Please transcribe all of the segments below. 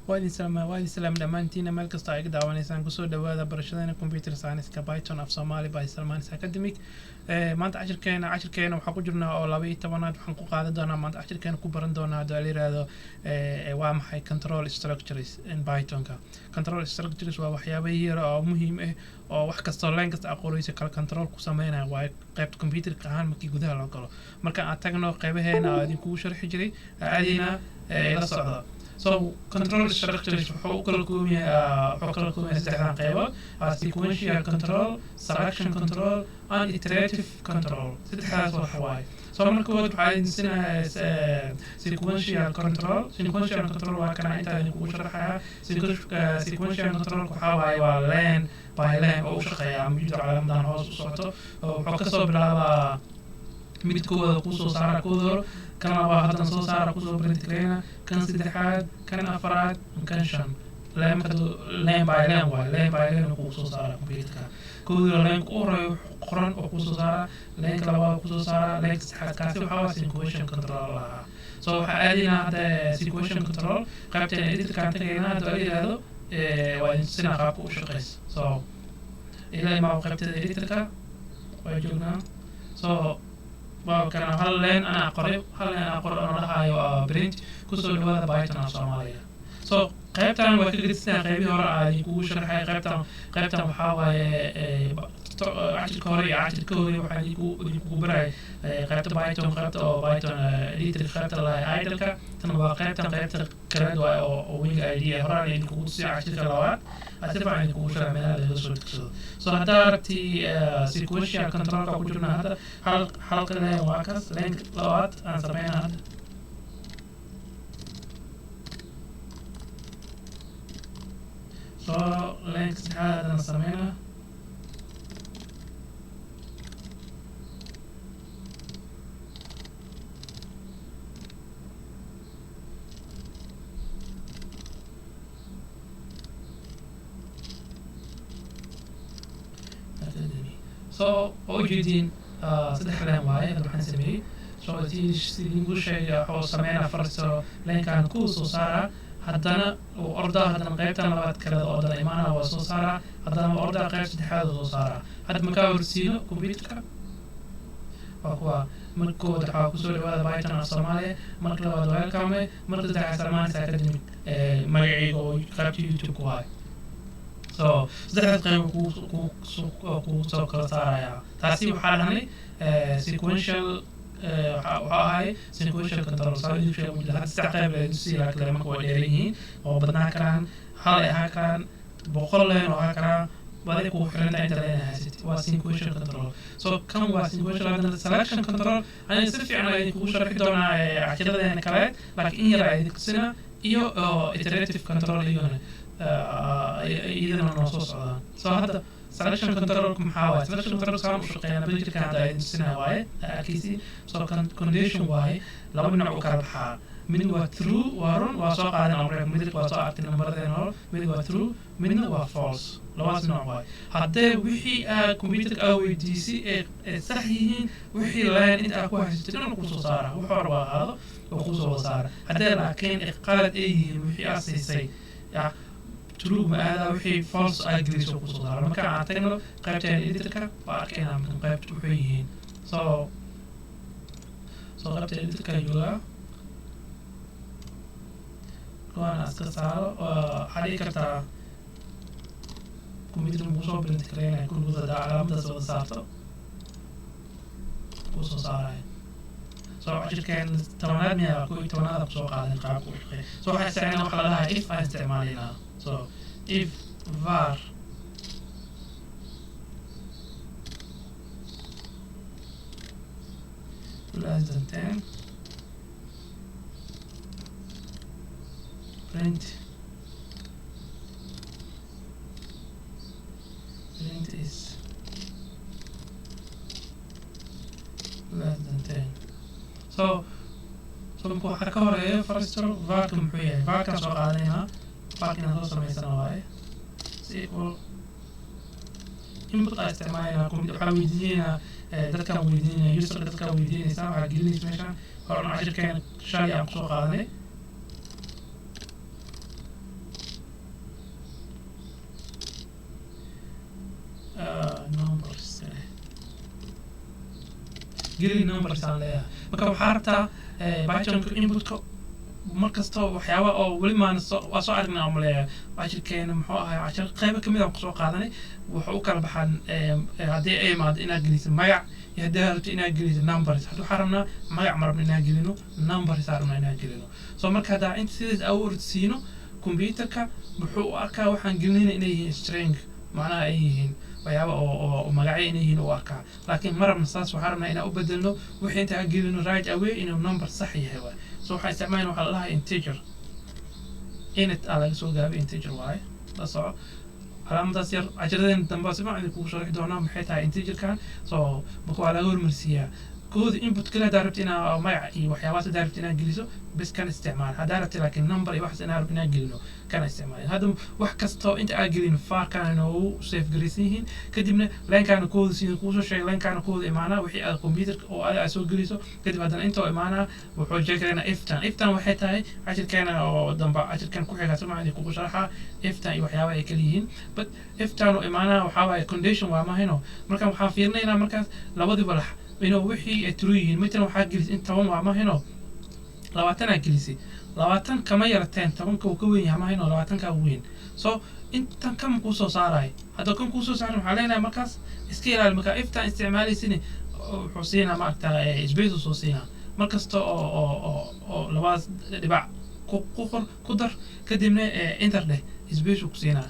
Waa idin salaam dhammaantiina meel kastoo ay ga daawanaysaan. Kusoo dhawaada barashadeena computer science-ka Python af Soomaali by Salmanis Academic. Maanta cashirkeena waxaa ku jirnaa oo 12aad. Waxaan ku qaadan doonaa maanta cashirkeena, ku baran doonaa, haddii la yiraahdo, waa maxay control structures in Pythonka. Control structures waa waxyaabo yar oo muhiim ah oo wax kastoo line kasta aqoonaysa kala control ku sameynaya waaye, qaybta computerka ahaan markii gudaha loo galo. Marka aan tagno qeybaheena oo idinkugu sharxi jiray aadina la socda. So control structures wuxuu kala kooban yahay saddexdan qeybood: waa sequential control, selection control and iterative control. Saddexdaas wax waaye. So marka koowaad waxaa idin sinayaa sequential control. Sequential control waa kana intaa idinkugu sharaxaya. Sequential control waxaa waaye waa line by line oo u shaqeeya mujdo calaamadan hoos u socoto, oo wuxuu kasoo bilaabaa mid koowaad kusoo saara kooda hore, kan labaad haddana soo saara, kusoo print gareyna, kan saddexaad, kan afaraad, kan shan. Line marka line by line waaye, line by line kuu soo saara computerka. Koodii hore line u horeeyo qoran oo kusoo saara, lineka labaad kusoo saara, lineka saddexaad. Kaasi waxaa waa sequential control lahaa. So waxaa aadinaa hadda sequential control qaybteena editorkaan tagaynaa. Haddii la yihahdo, waa idin tusinaa qaabka u shaqeysa. So ilaa imaa qaybteeda editorka waa joognaa. So waa kana hal line anaa qoray, hal line anaa qoray oo dhahayo print kusoo dhawaada Python af Soomaaliya. So qaybtan waa ka gedisanaa qaybihii hore aa idinkugu sharxay. Qaybtan waxaa waaye cashirka hore iyo cashirka hore waxaa idinkugu baray qaybta Python, qaybta oo Python editor, qaybta la IDLE-ka. Tan waa qaybtan, qaybta kaleed waaye oo winga IDE horaan idinkugu tusiya. Cashirka labaad aa si fiican idinkugu sharxay meelaha laga soo degsado. So haddaa aragti sequential controlka ku jirna hadda, hal halka line waa kas, line labaad aan sameynaa hadda. So line saddexaad haddana sameynaa. Academy. So waa ujeediin, saddex line waaye hadda waxaan sameeyey. So sidii sheegay, wuxuu sameynaa farso linekan kuu soo saaraa, haddana uu ordaa, haddana qaybtan labaad kale oo dana imaanaa waa soo saaraa, haddana waa ordaa, qayb saddexaad oo soo saaraa. Hadda markaa horsiino computerka waa kuwa: marka koowaad waxaa kusoo dhawaada Python af Soomaaliya, marka labaad welcome, marka saddexaad Salmanis Academic, magacayga oo qaybta YouTube ku waayo. So saddexdaas qayb kuu soo kala saaraya. Taasi waxaa dhahnay sequential, waxaa ahay sequential control. Saa idin sheegay mujida hadda saddex qayb la tusiya, laakiin marka waa dheeran yihiin oo badnaan karaan, hal ay ahaan karaan, 100 leen oo ahaan karaan, baday kugu xirantahay inta leen haysatid. Waa sequential control. So kan waa sequential. Haddana selection control aniga si fiican ayaan idinkugu sharxi doonaa cashiradeena kale, laakiin in yar ayaa idin tusinaa iyo iterative control iyagana iyadana noo soo socdaan. So hadda selection controlka maxaa waaye? Selection control saan u shaqeeyana picturekan hadda idin tusinaa waaye arkaysi. So condition waaye, laba dhinac u kala baxaa: mid waa true, waa run, waa soo qaadan amre, mid waa soo aragtay nambaradeen hore, mid waa true, midna waa false. Labadaas nooc waaye. Haddee wixii aa computerka aa weydiisay ee sax yihiin, wixii line inta aa ku haysatay dhan kusoo saara, wuxuu raba ahaado oo kusoo wada saara. Haddee laakiin ay qalad ay yihiin wixii aa siisay, ya true ma aadaa, wixii false aa gelisoo kusoo saara. Marka aan tagno qaybteena editorka, waa arkaynaa marka qaybta wuxuu yihiin. So qaybta editorka joogaa, kuwaana iska saaro. Waxaa dhihi kartaa computer muku soo print gareynaya kulligood haddaa calaamadaas wada saarto, kusoo saaraya. So cashirkeen 10aad miyaa, 11aad kusoo qaadan qaabka u shaqeeya. So waxaa isticmaalna waxa la dhahaa if aan isticmaalaynaa. So if var less than 10, print is less than 10. So marka waxaa ka horeeya first varka muxuu yahay? Varkaan soo qaadanaynaa, varka inaan soo samaysana waaye. Is equal input aa isticmaalaynaa. Computer waxaa weydiinaynaa, dadkaan weydiinaya, userka dadkaan weydiinaysaa, waxaa gelinaysa meeshaan horena cashirkeena shalay aan kusoo qaadanay. Geli numbers aan leeyahay. Marka waxaa rabtaa Pythonka inputka mar kasta waxyaaba oo weli maana soo waa soo aragnaa oo maleeyahay. Cashirkeena muxuu ahay, cashir qeybo kamid aan kusoo qaadanay, wuxuu u kala baxaan haddii ay imaado inaad geliso magac iyo haddii aad rabto inaad geliso numbers. Hadda waxaa rabnaa magac ma rabno inaan gelino, numbers aa rabnaa inaan gelino. So marka haddaa inta sidaas aa u ordsiino, computerka wuxuu u arkaa waxaan gelinayna inay yihiin string, macnaha ay yihiin waxyaaba oo magacyo inay yihiin u arkaa. Laakiin ma rabna saas. Waxaa rabnaa inaan u bedelno wixii inta aan gelino right away inuu number sax yahay waay. So waxaan isticmaalna waxaa la dhahaa integer. Int aa laga soo gaabay, integer waaye. La soco calaamadaas yar. Casharadeen dambe si fiican idinkugu sharixi doonaa maxay tahay integerkan. So marka waa laga hormarsiiyaa kooda input kale. Haddaa rabti inaa magac iyo waxyaabahaas haddaa rabti inaad geliso, bes kan isticmaal. Haddaa rabti laakiin number iyo waxaas inaa rabti inaa gelino, kana isticmaal. Hadda wax kastoo inta aad gelino farkaan inoogu save garaysan yihiin. Kadibna linekaana kooda, sidii kuusoo sheegay, linekaana kooda imaanaa wixii aad computerka oo adiga aad soo geliso. Kadib haddana intoo imaanaa wuxuu jeegaynaa iftan. Iftan waxay tahay cashirkeena oo damba, cashirkan ku xiga si fiican idinkugu sharaxaa iftan iyo waxyaabaha ay kala yihiin. But iftan oo imaanaa waxaa waaye condition waa mahayno. Marka waxaan fiirinaynaa markaas labadiiba lax inuu wixii ay true yihiin. Matalan waxaa gelisay in 10 waa mahayno, 20 aa gelisay. 20 kama yarateen 10-ka, uu ka weyn yahay mahayno, 20-kaa weyn. So intan kan kuu soo saarayo, hadduu kan kuusoo saarin, waxaa leenahay markaas iska ilaali. Markaa iftaan isticmaalaysin, wuxuu siinaa maaragta space uu soo siinaa mar kasta oo labadaas dhibac ku qor, ku dar, kadibna enter dheh, space uu ku siinaa.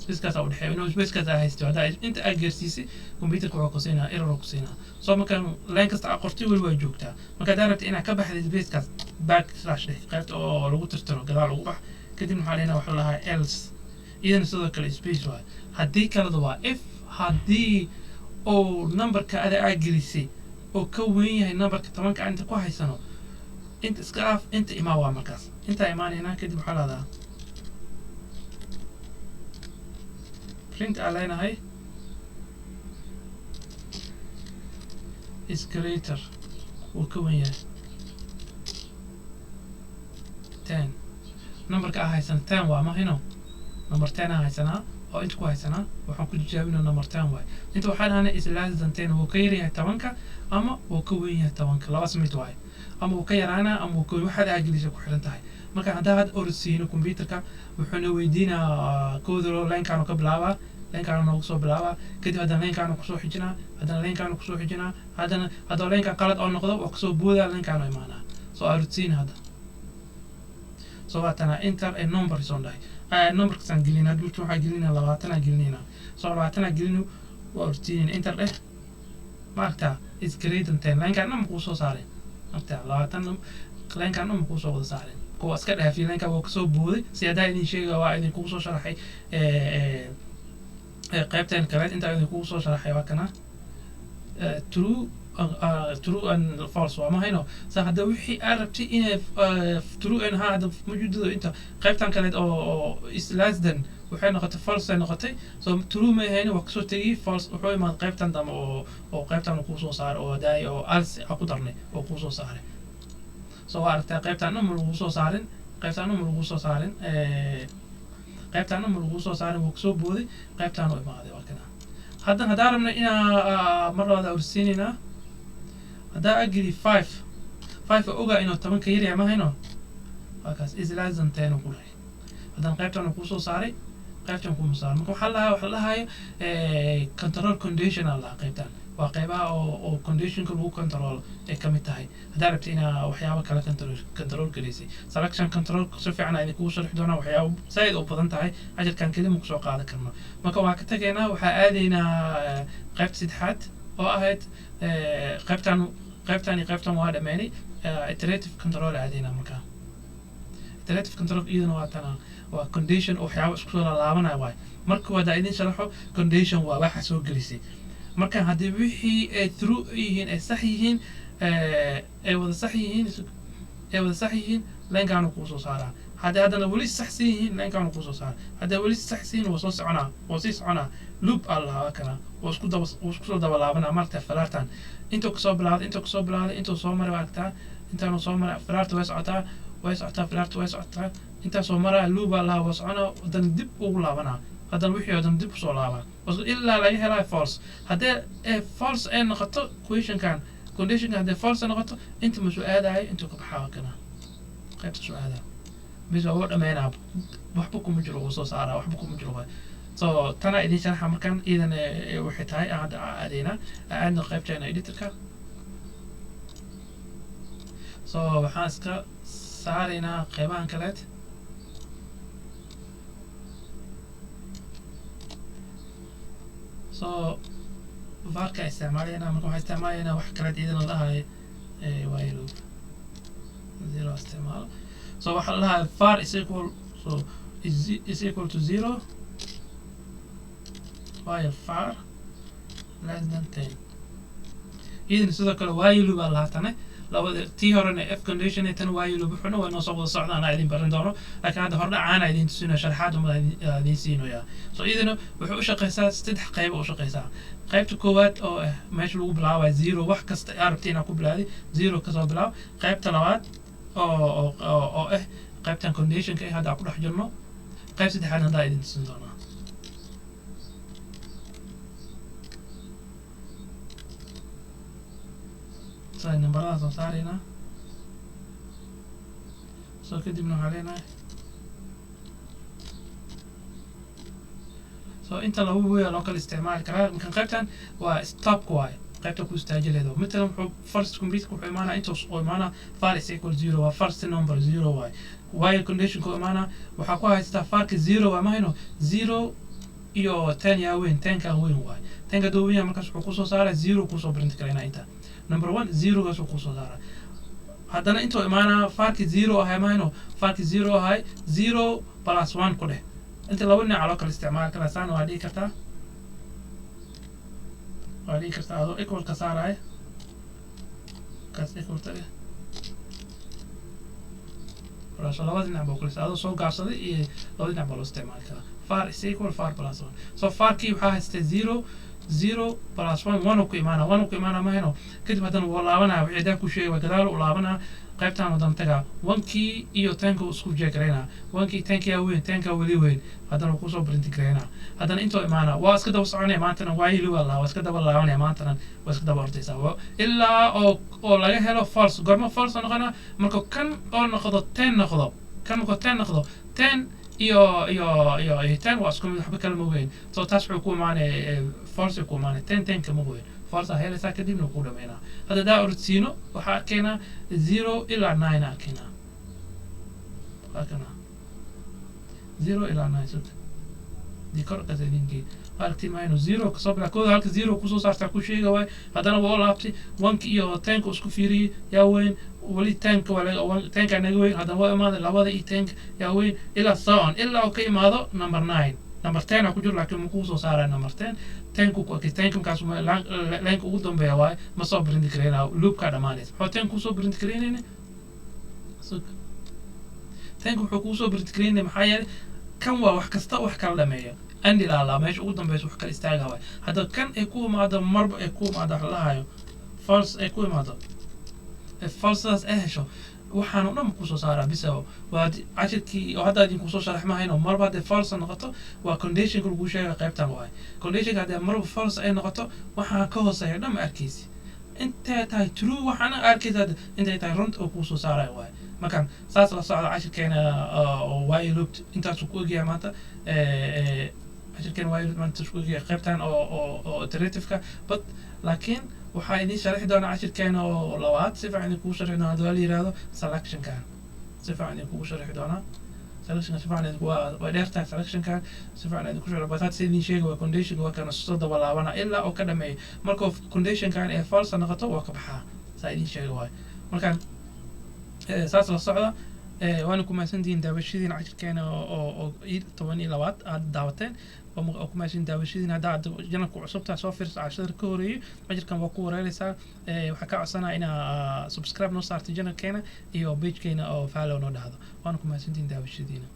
Spacekaas aa udhexeeya inuu spacekaas aa haysto. Haddaa inta aad gaarsiisay, computerka wuxuu ku siinaa error uu ku siinaa. So marka line kasta aa qortay weli waa joogtaa. Marka haddaa rabta inaad ka baxda spacekaas, back slash dheh, qaybta oo lagu tirtiro gadaal ugu bax. Kadibna waxaa leenahay waxa la dhahaa else. Iyadana sidoo kale space waay. Haddii kaleda waa if haddii uu numberka ada aa gelisay oo ka weyn yahay numberka 10-ka aan inta ku haysano, inta iska dhaaf, inta imaa waa markaas intaa imaanaynaa. Kadib waxaa lahdaa print aa leenahay is greater, wuu ka wen yahay 10. Numberka aa haysana 10 waa mahino, number 10 aa haysanaa oo inta ku haysanaa. Waxaan ku tijaabinaa number 10 waay. Inta waxaa dhahnay is less than 10, wuu ka yaryahay 10-ka ama wuu ka weyn yahay 10-ka. Labas mid waaye, ama wuu ka yaraanaa ama wuu ka weyn, waxaad aa ku xiran tahay. Marka haddaa had orodsiino, computerka wuxuuna weydiinaa koodalo. Linekaanu ka bilaabaa, linekaanu noogu soo bilaabaa. Kadib haddana linekaanu kusoo xijinaa, haddana linekaanu kusoo xijinaa, haddana haddoo linkan qalad oo noqdo, waa kasoo boodaa, linekaanu imaanaa. Soo arodsiina hadda. So waatana enter a number soo dhahay, numberkasaan gelina. Hadda marka waxaa gelinaa 20 aa gelinayna. So 20 aa gelino, waa orsiinayna. Enter dheh. Maaragtaa is greater than 10. Linkan dhan makuu soo saareen? Maaragtaa 20 linkan dhan makuu soo wada saareen? Kuwa iska dhaafiy linkan waa kasoo booday. Si haddaa idin sheega, waa idinkugu soo sharaxay qaybtan kaleed intaa idinkugu soo sharaxay. Waa kana true and false waa mahayno. Sa hadda wixii aad rabtay inay true and ha hadda mawjuudado inta qaybtan kaleed oo is less than waxay noqotay false ay noqotay. So true ma ahayni, waa kasoo tegay false. Wuxuu imaaday qaybtan dambe oo qaybtan uu kusoo saaray oo daay oo else a ku darnay oo kusoo saaray. So waa aragtaa, qaybtan dhan ma lagu soo saarin, qaybtan dhan ma lagu soo saarin, qaybtan dhan ma lagu soo saarin. Wuu kasoo booday, qaybtan u imaaday. Waa kana. Haddan haddaan rabna inaa mar labaad orsiinaynaa, haddaa ageli 5, 5 waa ogaa inuu 10-ka yaryahay mahayno. Waa kaas is less than 10 uu ku dhahay. Haddana qaybtan uu kusoo saaray, qaybtan kuma saaray. Marka waxaa la dhahayo control condition aa la dhahaa. Qaybtan waa qaybaha oo conditionka lagu control ay kamid tahay. Haddaa rabta inaa waxyaabo kale control garaysay, selection control si fiican aan idinkugu sharxi doonaa. Waxyaabo zaaid u badan tahay, cashirkan keli ma kusoo qaadan karno. Marka waa ka tegaynaa, waxaa aadaynaa qaybta saddexaad oo ahayd qaybtan iyo qaybtan waa dhameynay. Iterative control aadaynaa. Markaa iterative control iyadana waa tana, waa condition oo waxyaabo isku soo laalaabanaya waay. Marka waa idin sharaxo, condition waa waxa soo gelisay. Marka haddii wixii ay true yihiin, ay sax yihiin, ay wada sax yihiin, linekaanu kuu soo saaraa. Haddii haddana weli saxsan yihiin, linekaanu kuu soo saaraa. Haddii weli saxsan yihiin, waa soo soconaa, waa sii soconaa. Loop aa lahaa, waa kana wuu isku soo daba laabanaa. Maaragta falaartan intuu kasoo bilaaday, intuu soo maray, waa aragtaa intaanu soo maray. Falaarta way socotaa, way socotaa, falaarta way socotaa. Intaa soo maraa, loop aa lahaa, waa soconaa, haddana dib ugu laabanaa, haddana wixii oo dhan dib usoo laabaa ilaa laga helaayo false. Haddii false ay noqoto questionkan. Conditionka hadday false noqoto, inta ma soo aadayo, intuu ka baxaa. Kana qaybta soo aadaa bis waa dhameynaa, waxba kuma jiro, wuu soo saaraa, waxba kuma jiro waay. So tana idin sharaxa. Markaan iidan waxay tahay aan hadda aadaynaa, aadno qaybteena editorka. So waxaan iska saaraynaa qeybahan kaleet. So varka isticmaalaynaa. Marka waxaan isticmaalaynaa wax kaleet iidan la dhahayo while loop zero isticmaalo. So waxaa la dhahayo var is equal, so is equal to zero while var less than 10. Idan sidoo kale while loop baa lahaatane. Labada tii horena if condition, tan while loop wuxuuna waa noo soo wada socda, anaa idin barin doono, laakiin hadda hordhacaana idin tusinaya, sharaxaad uma idin siinoyaa. So idina wuxuu u shaqeysaa saddex qayb u shaqeysaa. Qaybta koowaad oo ah meesha lagu bilaabayo zero, wax kasta aa rabtay inaad ku bilaadi zero kasoo bilaab. Qaybta labaad oo ah qaybtan conditionka ah hadda aan ku dhex jirno. Qayb saddexaad haddaa idin tusin doonaa. So nambarada soo saaraynaa. So kadibna waxaa leenahay, so inta laba way loo kala isticmaali karaa. Marka qaybtan waa stopka waaye, qaybta ku istaaji leedo. Matalan wuxuu first computerka wuxuu imaanaa inta uu imaanaa var is equal zero, waa first number zero waaye. While condition ku imaanaa, waxaa ku haystaa varka zero waa mahayno, zero iyo 10 yaa weyn? Tenkan weyn waaye. Tenka hadduu weyn yahay, markaas wuxuu kusoo saaraa zero, kusoo print karaynaa inta number one zerogaas uu kusoo saaraa. Haddana intuu imaanaa varki zero ahay mahayno, varki zero ahay, zero plus one ku dheh. Inta laba dhinaca loo kala isticmaali karaa. Saan waa dhihi kartaa, waa dhihi kartaa adoo equal ka saaraya, kaas equal ta dheh. So labada dhinac baa kula adoo soo gaabsaday iyo labada dhinac baa loo isticmaali karaa. Var is equal var plus one. So varkii waxaa haystay zero, zero plus one, one ku imaana, one ku imaana mahayno. Kadib haddana wuu laabanaya, wixii daa ku sheegay waa gadaal u laabanaa, qaybtaan wadan tagaa, onekii iyo tenka isku jeegaraynaa. Onekii tenkaa weyn, tenkaa weli weyn, haddana wuu kusoo print garaynaa. Haddana intoo imaana waa iska daba soconaya maantana, while waa laa waa iska daba laabanaya maantana, waa iska daba ordaysaa ilaa oo laga helo false. Goorma false noqonaa? Marka kan oo noqdo 10 noqdo, kan markuu 10 noqdo, 10 iyo 10 waa isku mid, waxba kala ma weyn. So taas wuxuu ku imaanaya false ku imaanaya, 10 10 kama weyn, false aa helaysaa, kadibna ku dhameynaa. Hadda daa ordsiino, waxaa arkaynaa zero ilaa nine arkaynaa. Waa kana zero ilaa nine. Sug dii kor kas idinkii aragti mayno. Zero kasoo bilaa kooda, halka zero kusoo saartaa ku sheega waay. Haddana waa u laabtay, oneka iyo tenka isku fiiriyey, yaa weyn? Weli tenka waa laga, tenka naga weyn. Haddana waa imaaday, labada iyo tenka yaa weyn? Ilaa so on, ilaa uu ka imaado number nine. Number 10 aa ku jiro, laakiin makuu soo saaraya number 10. Tenku ku tenka markaas lineka ugu dambeeya waaye, ma soo print garaynaa, loopkaa dhamaanaysa. Muxuu ten kusoo print garaynayna? Sug, tenka wuxuu kuusoo print garaynaya maxaa yeelay kan waa wax kasta wax kala dhameeya, andi laalaa meesha ugu dambeysa wax kala istaaga waay. Hadda kan ay ku imaado, marba ay ku imaado wax la dhahayo false ay ku imaado, falsadaas ay hesho, waxaan oo dhan kusoo saaraa bisa. Waa cashirkii oo hadda idin kusoo sharax mahayno. Marba hadday false noqoto, waa conditionka lagu sheegay qaybtan waay. Conditionka haddii marba false ay noqoto, waxaa ka hooseeya dhan ma arkaysi. Intay tahay true waxaana arkaysa, intay tahay runta oo kuusoo saaraya waay. Markaan saas la socda cashirkeena oo while loop intaasuu ku egyahay maanta. Cashirkeena while loop maanta intaasuu ku egyahay qaybtan oo iterative-ka, but laakiin waxaa idin sharixi doonaa cashirkeena oo labaad, si fiican idinkugu sharixi doonaa hadii la yihahdo selectionkan, si fiican idinkugu sharixi doonaa selectionka, si fiican idinku waa dheer tahay selectionkan, si fiican idinku sharixi. But hadda si idin sheega waa conditionka, waa kana soo daba laabana ilaa oo ka dhameeyo. Markuu conditionkan ee false noqoto, waa ka baxaa, saa idin sheega waay. Markaan saas la socda. Waana ku mahadsantihiin daawashadiin cashirkeena oo 12aad aad daawateen. Waa ku mahadsantihiin daawashadiin. Hadda aad channelka cusubtaa, soo fiirso cashada ka horeeyey, cashirkan waa ku wareereysaa. Waxaa ka codsanaa inaa subscribe noo saarto channelkeena iyo pagekeena oo follow noo dhahdo. Waana ku mahadsantihiin daawashadiina.